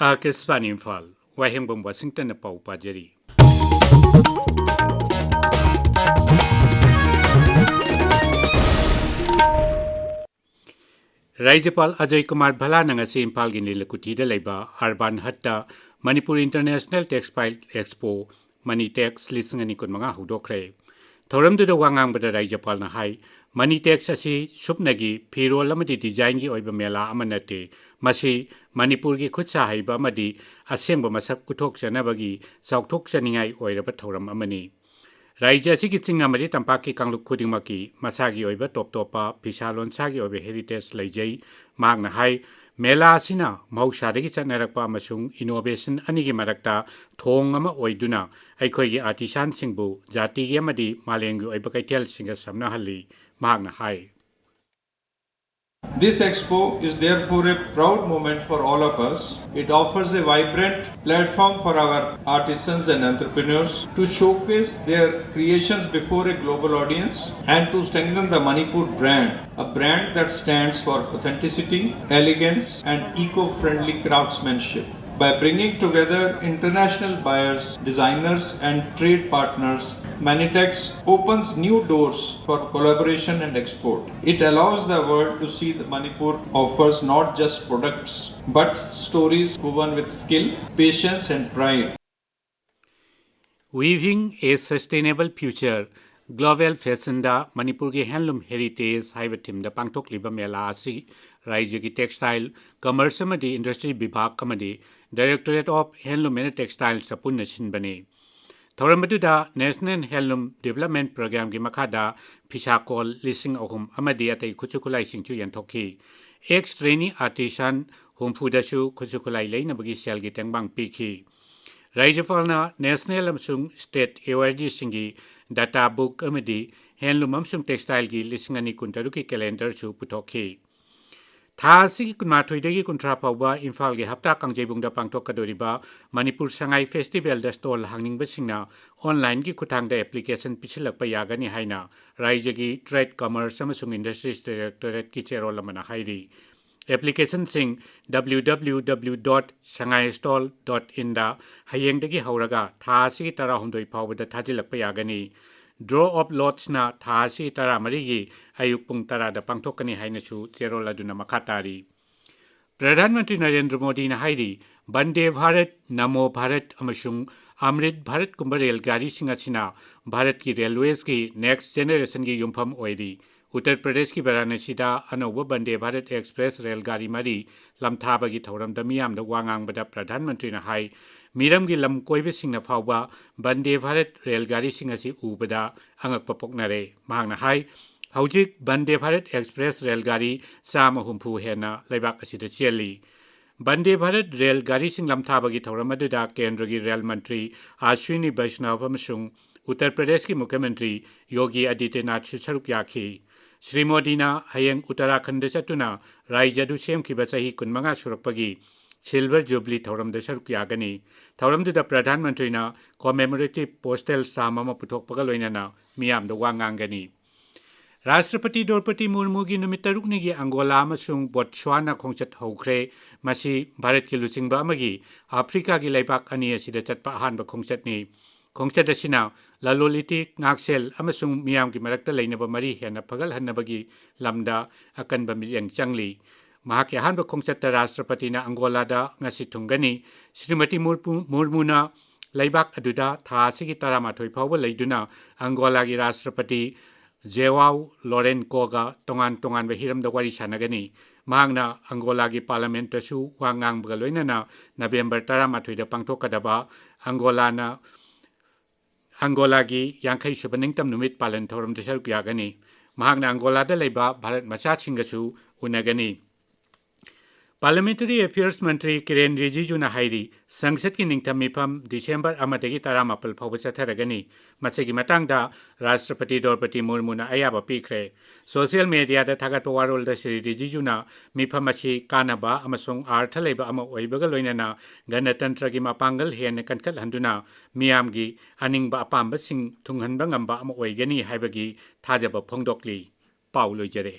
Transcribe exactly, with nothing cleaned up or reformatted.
ꯑꯥꯀꯥꯁꯕꯥꯅꯤ ꯏꯝꯐꯥꯜ, ꯋꯥꯍꯦꯡꯕꯝ ꯋꯥꯁꯤꯡꯇꯟꯅ ꯄꯥꯎ ꯄꯥꯖꯔꯤ꯫ ꯔꯥꯖ꯭ꯌꯄꯥꯜ ꯑꯖꯣꯏ ꯀꯨꯃꯥꯔ ꯚꯜꯂꯥꯅ ꯉꯁꯤ ꯏꯝꯐꯥꯜꯒꯤ ꯅꯤꯂꯀꯨꯊꯤꯗ ꯂꯩꯕ ꯑꯔꯕꯥꯟ ꯍꯠꯇ Manipur international textile expo, Manitex ꯂꯤꯁꯤꯡ ꯑꯅꯤ ꯀꯨꯟꯃꯉꯥ ꯍꯧꯗꯣꯛꯈ꯭ꯔꯦ꯫ ꯊꯧꯔꯝꯗꯨꯗ ꯋꯥ ꯉꯥꯡꯕꯗ ꯔꯥꯖ꯭ꯌꯄꯥꯜꯅ ꯍꯥꯏ, ꯃꯅꯤꯇꯦꯛꯁ ꯑꯁꯤ ꯁꯨꯞꯅꯒꯤ ꯐꯤꯔꯣꯜ ꯑꯃꯗꯤ ꯗꯤꯖꯥꯏꯟꯒꯤ ꯑꯣꯏꯕ ꯃꯦꯂꯥ ꯑꯃ ꯅꯠꯇꯦ, ꯃꯁꯤ ꯃꯅꯤꯄꯨꯔꯒꯤ ꯈꯨꯠꯁꯥ ꯍꯩꯕ ꯑꯃꯗꯤ ꯑꯁꯦꯡꯕ ꯃꯁꯛ ꯎꯠꯊꯣꯛꯆꯅꯕꯒꯤ ꯆꯥꯎꯊꯣꯛꯆꯅꯤꯡꯉꯥꯏ ꯑꯣꯏꯔꯕ ꯊꯧꯔꯝ ꯑꯃꯅꯤ꯫ ꯔꯥꯖ꯭ꯌ ꯑꯁꯤꯒꯤ ꯆꯤꯡ ꯑꯃꯗꯤ ꯇꯝꯄꯥꯛꯀꯤ ꯀꯥꯡꯂꯨꯞ ꯈꯨꯗꯤꯡꯃꯛꯀꯤ ꯃꯁꯥꯒꯤ ꯑꯣꯏꯕ ꯇꯣꯞ ꯇꯣꯞꯄ ꯐꯤꯁꯥ ꯂꯣꯟꯁꯥꯒꯤ ꯑꯣꯏꯕ ꯍꯦꯔꯤꯇꯦꯖ ꯂꯩꯖꯩ꯫ ꯃꯍꯥꯛꯅ ꯍꯥꯏ, ꯃꯦꯂꯥ ꯑꯁꯤꯅ ꯃꯍꯧꯁꯥꯗꯒꯤ ꯆꯠꯅꯔꯛꯄ ꯑꯃꯁꯨꯡ ꯏꯅꯣꯚꯦꯁꯟ ꯑꯅꯤꯒꯤ ꯃꯔꯛꯇ ꯊꯣꯡ ꯑꯃ ꯑꯣꯏꯗꯨꯅ ꯑꯩꯈꯣꯏꯒꯤ ꯑꯥꯔꯇꯤꯁꯥꯟꯁꯤꯡꯕꯨ ꯖꯥꯇꯤꯒꯤ ꯑꯃꯗꯤ ꯃꯥꯂꯦꯝꯒꯤ ꯑꯣꯏꯕ ꯀꯩꯊꯦꯜꯁꯤꯡꯒ ꯁꯝꯅꯍꯜꯂꯤ꯫ ꯃꯍꯥꯛꯅ ꯍꯥꯏ, This expo is therefore a proud moment for all of us. It offers a vibrant platform for our artisans and entrepreneurs to showcase their creations before a global audience and to strengthen the Manipur brand, a brand that stands for authenticity, elegance, and eco-friendly craftsmanship. By bringing together international buyers, designers, and trade partners, Manitex opens new doors for collaboration and export. It allows the world to see that Manipur offers not just products, but stories woven with skill, patience, and pride. Weaving a Sustainable Future, Global Fashionꯗ ꯃꯅꯤꯄꯨꯔꯒꯤ ꯍꯦꯟꯂꯨꯝ heritage ꯍꯥꯏꯕ ꯊꯤꯝꯗ ꯄꯥꯡꯊꯣꯛꯂꯤꯕ ꯃꯦꯂꯥ ꯑꯁꯤ ꯔꯥꯖ꯭ꯌꯒꯤ textile, commerce ꯑꯃꯗꯤ industry ꯕꯤꯚꯥꯒ ꯑꯃꯗꯤ Directorate of Handloom and Textiles ꯄꯨꯟꯅ ꯁꯤꯟꯕꯅꯤ꯫ ꯊꯧꯔꯝ ꯑꯗꯨꯗ National Handloom Development Programmeꯒꯤ ꯃꯈꯥꯗ ꯐꯤꯁꯥꯀꯣꯜ ꯂꯤꯁꯤꯡ ꯑꯍꯨꯝ ꯑꯃꯗꯤ ꯑꯇꯩ ꯈꯨꯠꯁꯨ ꯈꯨꯠꯂꯥꯏꯁꯤꯡꯁꯨ ꯌꯦꯟꯊꯣꯛꯈꯤ꯫ Ex trainee artisan ꯍꯨꯝꯐꯨꯗꯁꯨ ꯈꯨꯠꯁꯨ ꯈꯨꯠꯂꯥꯏ ꯂꯩꯅꯕꯒꯤ ꯁꯦꯜꯒꯤ ꯇꯦꯡꯕꯥꯡ ꯄꯤꯈꯤ꯫ ꯔꯥꯖ꯭ꯌꯄꯥꯜꯅ ꯅꯦꯁꯅꯦꯜ ꯑꯃꯁꯨꯡ ꯁ꯭ꯇꯦꯠ ꯑꯦꯋꯥꯔꯗꯤꯁꯤꯡꯒꯤ ꯗꯥꯇꯥ ꯕꯨꯛ ꯑꯃꯗꯤ ꯍꯦꯟꯂꯨꯝ ꯑꯃꯁꯨꯡ ꯇꯦꯛꯁꯇꯥꯏꯜꯒꯤ ꯂꯤꯁꯤꯡ ꯑꯅꯤ ꯀꯨꯟꯇꯔꯨꯛꯀꯤ ꯀꯦꯂꯦꯟꯗꯔꯁꯨ ꯄꯨꯊꯣꯛꯈꯤ꯫ ꯊꯥ ꯑꯁꯤꯒꯤ ꯀꯨꯟꯃꯥꯊꯣꯏꯗꯒꯤ ꯀꯨꯟꯊ꯭ꯔꯥ ꯐꯥꯎꯕ ꯏꯝꯐꯥꯜꯒꯤ ꯍꯞꯇꯥ ꯀꯥꯡꯖꯩꯕꯨꯡꯗ ꯄꯥꯡꯊꯣꯛꯀꯗꯧꯔꯤꯕ ꯃꯅꯤꯄꯨꯔ ꯁꯉꯥꯏ ꯐꯦꯁꯇꯤꯚꯦꯜꯗ ꯁ꯭ꯇꯣꯜ ꯍꯥꯡꯅꯤꯡꯕꯁꯤꯡꯅ ꯑꯣꯟꯂꯥꯏꯟꯒꯤ ꯈꯨꯠꯊꯥꯡꯗ ꯑꯦꯄ꯭ꯂꯤꯀꯦꯁꯟ ꯄꯤꯁꯤꯜꯂꯛꯄ ꯌꯥꯒꯅꯤ ꯍꯥꯏꯅ ꯔꯥꯖ꯭ꯌꯒꯤ ꯇ꯭ꯔꯦꯗ, ꯀꯃꯔꯁ ꯑꯃꯁꯨꯡ ꯏꯟꯗꯁꯇ꯭ꯔꯤꯁ ꯗꯥꯏꯔꯦꯛꯇꯣꯔꯦꯠꯀꯤ ꯆꯦꯔꯣꯜ ꯑꯃꯅ ꯍꯥꯏꯔꯤ꯫ ꯑꯦꯄ꯭ꯂꯤꯀꯦꯁꯟꯁꯤꯡ W W W dot shanghai stall dot in ꯗ ꯍꯌꯦꯡꯗꯒꯤ ꯍꯧꯔꯒ ꯊꯥ ꯑꯁꯤꯒꯤ ꯇꯔꯥꯍꯨꯝꯗꯣꯏ ꯐꯥꯎꯕꯗ ꯊꯥꯖꯤꯜꯂꯛꯄ ꯌꯥꯒꯅꯤ꯫ Draw of lots ꯅ ꯊꯥ ꯑꯁꯤꯒꯤ ꯇꯔꯥꯃꯔꯤꯒꯤ ꯑꯌꯨꯛ ꯄꯨꯡ ꯇꯔꯥꯗ ꯄꯥꯡꯊꯣꯛꯀꯅꯤ ꯍꯥꯏꯅꯁꯨ ꯆꯦꯔꯣꯜ ꯑꯗꯨꯅ ꯃꯈꯥ ꯇꯥꯔꯤ꯫ ꯄ꯭ꯔꯙꯥꯟ ꯃꯟꯇ꯭ꯔꯤ ꯅꯔꯦꯟꯗ꯭ꯔ ꯃꯣꯗꯤꯅ ꯍꯥꯏꯔꯤ, ꯕꯟꯗꯦ ꯚꯥꯔꯠ, ꯅꯃꯣ ꯚꯥꯔꯠ ꯑꯃꯁꯨꯡ ꯑꯃ꯭ꯔꯤꯠ ꯚꯥꯔꯠꯀꯨꯝꯕ ꯔꯦꯜ ꯒꯥꯔꯤꯁꯤꯡ ꯑꯁꯤꯅ ꯚꯥꯔꯠꯀꯤ ꯔꯦꯜꯋꯦꯁꯀꯤ next generation ꯒꯤ ꯌꯨꯝꯐꯝ ꯑꯣꯏꯔꯤ꯫ ꯎꯠꯇꯔ ꯄ꯭ꯔꯗꯦꯁꯀꯤ ꯕꯔꯥꯅꯁꯤꯗ ꯑꯅꯧꯕ ꯕꯟꯗꯦ ꯚꯥꯔꯠ ꯑꯦꯛꯁꯄ꯭ꯔꯦꯁ ꯔꯦꯜ ꯒꯥꯔꯤ ꯃꯔꯤ ꯂꯝꯊꯥꯕꯒꯤ ꯊꯧꯔꯝꯗ ꯃꯤꯌꯥꯝꯗ ꯋꯥ ꯉꯥꯡꯕꯗ ꯄ꯭ꯔꯙꯥꯟ ꯃꯟꯇ꯭ꯔꯤꯅ ꯍꯥꯏ, ꯃꯤꯔꯝꯒꯤ ꯂꯝ ꯀꯣꯏꯕꯁꯤꯡꯅ ꯐꯥꯎꯕ ꯕꯟꯗꯦ ꯚꯥꯔꯠ ꯔꯦꯜ ꯒꯥꯔꯤꯁꯤꯡ ꯑꯁꯤ ꯎꯕꯗ ꯑꯉꯛꯄ ꯄꯣꯛꯅꯔꯦ꯫ ꯃꯍꯥꯛꯅ ꯍꯥꯏ, ꯍꯧꯖꯤꯛ ꯕꯟꯗꯦ ꯚꯥꯔꯠ ꯑꯦꯛꯁꯄ꯭ꯔꯦꯁ ꯔꯦꯜ ꯒꯥꯔꯤ ꯆꯥꯝꯃ ꯍꯨꯝꯐꯨ ꯍꯦꯟꯅ ꯂꯩꯕꯥꯛ ꯑꯁꯤꯗ ꯆꯦꯜꯂꯤ꯫ ꯕꯟꯗꯦ ꯚꯥꯔꯠ ꯔꯦꯜ ꯒꯥꯔꯤꯁꯤꯡ ꯂꯝꯊꯥꯕꯒꯤ ꯊꯧꯔꯝ ꯑꯗꯨꯗ ꯀꯦꯟꯗ꯭ꯔꯒꯤ ꯔꯦꯜ ꯃꯟꯇ꯭ꯔꯤ ꯑꯁ꯭ꯋꯤꯅꯤ ꯕꯩꯁꯅꯕ ꯑꯃꯁꯨꯡ ꯎꯠꯇꯔ ꯄ꯭ꯔꯗꯦꯁꯀꯤ ꯃꯨꯈ꯭ꯌ ꯃꯟꯇ꯭ꯔꯤ ꯌꯣꯒꯤ ꯑꯥꯗꯤꯇ꯭ꯌꯅꯥꯊꯁꯨ ꯁꯔꯨꯛ ꯌꯥꯈꯤ꯫ ꯁ꯭ꯔꯤ ꯃꯣꯗꯤꯅ ꯍꯌꯦꯡ ꯎꯠꯇꯔꯥꯈꯟꯗ ꯆꯠꯇꯨꯅ ꯔꯥꯖ꯭ꯌ ꯑꯗꯨ ꯁꯦꯝꯈꯤꯕ ꯆꯍꯤ ꯀꯨꯟꯃꯉꯥ ꯁꯨꯔꯛꯄꯒꯤ ꯁꯤꯜꯚꯔ ꯖꯨꯕꯤꯂꯤ ꯊꯧꯔꯝꯗ ꯁꯔꯨꯛ ꯌꯥꯒꯅꯤ꯫ ꯊꯧꯔꯝꯗꯨꯗ ꯄ꯭ꯔꯙꯥꯟ ꯃꯟꯇ꯭ꯔꯤꯅ commemorative postal stamp ꯑꯃ ꯄꯨꯊꯣꯛꯄꯒ ꯂꯣꯏꯅꯅ ꯃꯤꯌꯥꯝꯗ ꯋꯥ ꯉꯥꯡꯒꯅꯤ꯫ ꯔꯥꯁꯇ꯭ꯔꯄꯇꯤ ꯗ꯭ꯔꯧꯄꯗꯤ ꯃꯨꯔꯃꯨꯒꯤ ꯅꯨꯃꯤꯠ ꯇꯔꯨꯛꯅꯤꯒꯤ ꯑꯪꯒꯣꯂꯥ ꯑꯃꯁꯨꯡ ꯕꯣꯠꯁ꯭ꯋꯥꯅꯥ ꯈꯣꯡꯆꯠ ꯍꯧꯈ꯭ꯔꯦ꯫ ꯃꯁꯤ ꯚꯥꯔꯠꯀꯤ ꯂꯨꯆꯤꯡꯕ ꯑꯃꯒꯤ ꯑꯐ꯭ꯔꯤꯀꯥꯒꯤ ꯂꯩꯕꯥꯛ ꯑꯅꯤ ꯑꯁꯤꯗ ꯆꯠꯄ ꯑꯍꯥꯟꯕ ꯈꯣꯡꯆꯠꯅꯤ꯫ ꯈꯣꯡꯆꯠ ꯑꯁꯤꯅ ꯂꯂꯣꯟ ꯏꯇꯤꯛ, ꯉꯥꯛꯁꯦꯜ ꯑꯃꯁꯨꯡ ꯃꯤꯌꯥꯝꯒꯤ ꯃꯔꯛꯇ ꯂꯩꯅꯕ ꯃꯔꯤ ꯍꯦꯟꯅ ꯐꯒꯠꯍꯟꯅꯕꯒꯤ ꯂꯝꯗ ꯑꯀꯟꯕ ꯃꯤꯠꯌꯦꯡ ꯆꯪꯂꯤ꯫ ꯃꯍꯥꯛꯀꯤ ꯑꯍꯥꯟꯕ ꯈꯣꯡꯆꯠꯇ ꯔꯥꯁꯇ꯭ꯔꯄꯇꯤꯅ ꯑꯪꯒꯣꯂꯥꯗ ꯉꯁꯤ ꯊꯨꯡꯒꯅꯤ꯫ ꯁ꯭ꯔꯤꯃꯇꯤ ꯃꯨꯔꯄꯨ-, ꯃꯨꯔꯃꯨꯅ ꯂꯩꯕꯥꯛ ꯑꯗꯨꯗ ꯊꯥ ꯑꯁꯤꯒꯤ ꯇꯔꯥꯃꯥꯊꯣꯏ ꯐꯥꯎꯕ ꯂꯩꯗꯨꯅ ꯑꯪꯒꯣꯂꯥꯒꯤ ꯔꯥꯁꯇ꯭ꯔꯄꯇꯤ ꯖꯦꯋꯥꯎ ꯂꯣꯔꯦꯟꯀꯣꯒ ꯇꯣꯉꯥꯟ ꯇꯣꯉꯥꯟꯕ ꯍꯤꯔꯝꯗ ꯋꯥꯔꯤ ꯁꯥꯟꯅꯒꯅꯤ꯫ ꯃꯍꯥꯛꯅ ꯑꯪꯒꯣꯂꯥꯒꯤ ꯄꯥꯔꯂꯥꯃꯦꯟꯇꯁꯨ ꯋꯥ ꯉꯥꯡꯕꯒ ꯂꯣꯏꯅꯅ ꯅꯕꯦꯝꯕꯔ ꯇꯔꯥꯃꯥꯊꯣꯏꯗ ꯄꯥꯡꯊꯣꯛꯀꯗꯕ ꯑꯪꯒꯣꯂꯥꯅ, ꯑꯪꯒꯣꯂꯥꯒꯤ ꯌꯥꯡꯈꯩ ꯁꯨꯕ ꯅꯤꯡꯇꯝ ꯅꯨꯃꯤꯠ ꯄꯥꯂꯟ ꯊꯧꯔꯝꯗ ꯁꯔꯨꯛ ꯌꯥꯒꯅꯤ꯫ ꯃꯍꯥꯛꯅ ꯑꯪꯒꯣꯂꯥꯗ ꯂꯩꯕ ꯚꯥꯔꯠ ꯃꯆꯥꯁꯤꯡꯒꯁꯨ ꯎꯅꯒꯅꯤ꯫ Parliamentary Affairs ꯃꯟꯇ꯭ꯔꯤ ꯀꯤꯔꯦꯟ ꯔꯤꯖꯤꯖꯨꯅ ꯍꯥꯏꯔꯤ, ꯁꯪꯁꯠꯀꯤ ꯅꯤꯡꯊꯝ ꯃꯤꯐꯝ ꯗꯤꯁꯦꯝꯕꯔ ꯑꯃꯗꯒꯤ ꯇꯔꯥꯃꯥꯄꯜ ꯐꯥꯎꯕ ꯆꯠꯊꯔꯒꯅꯤ꯫ ꯃꯁꯤꯒꯤ ꯃꯇꯥꯡꯗ ꯔꯥꯁꯇ꯭ꯔꯄꯇꯤ ꯗ꯭ꯔꯧꯄꯗꯤ ꯃꯨꯔꯃꯨꯅ ꯑꯌꯥꯕ ꯄꯤꯈ꯭ꯔꯦ꯫ ꯁꯣꯁꯤꯌꯦꯜ ꯃꯦꯗꯤꯌꯥꯗ ꯊꯥꯒꯠꯄ ꯋꯥꯔꯣꯜꯗ ꯁ꯭ꯔꯤ ꯔꯤꯖꯤꯖꯨꯅ ꯃꯤꯐꯝ ꯑꯁꯤ ꯀꯥꯟꯅꯕ ꯑꯃꯁꯨꯡ ꯑꯥꯔꯊ ꯂꯩꯕ ꯑꯃ ꯑꯣꯏꯕꯒ ꯂꯣꯏꯅꯅ ꯒꯅꯇꯟꯇ꯭ꯔꯒꯤ ꯃꯄꯥꯡꯒꯜ ꯍꯦꯟꯅ ꯀꯟꯈꯠꯍꯟꯗꯨꯅ ꯃꯤꯌꯥꯝꯒꯤ ꯑꯅꯤꯡꯕ ꯑꯄꯥꯝꯕꯁꯤꯡ ꯊꯨꯡꯍꯟꯕ ꯉꯝꯕ ꯑꯃ ꯑꯣꯏꯒꯅꯤ ꯍꯥꯏꯕꯒꯤ ꯊꯥꯖꯕ ꯐꯣꯡꯗꯣꯛꯂꯤ꯫ ꯄꯥꯎ ꯂꯣꯏꯖꯔꯦ꯫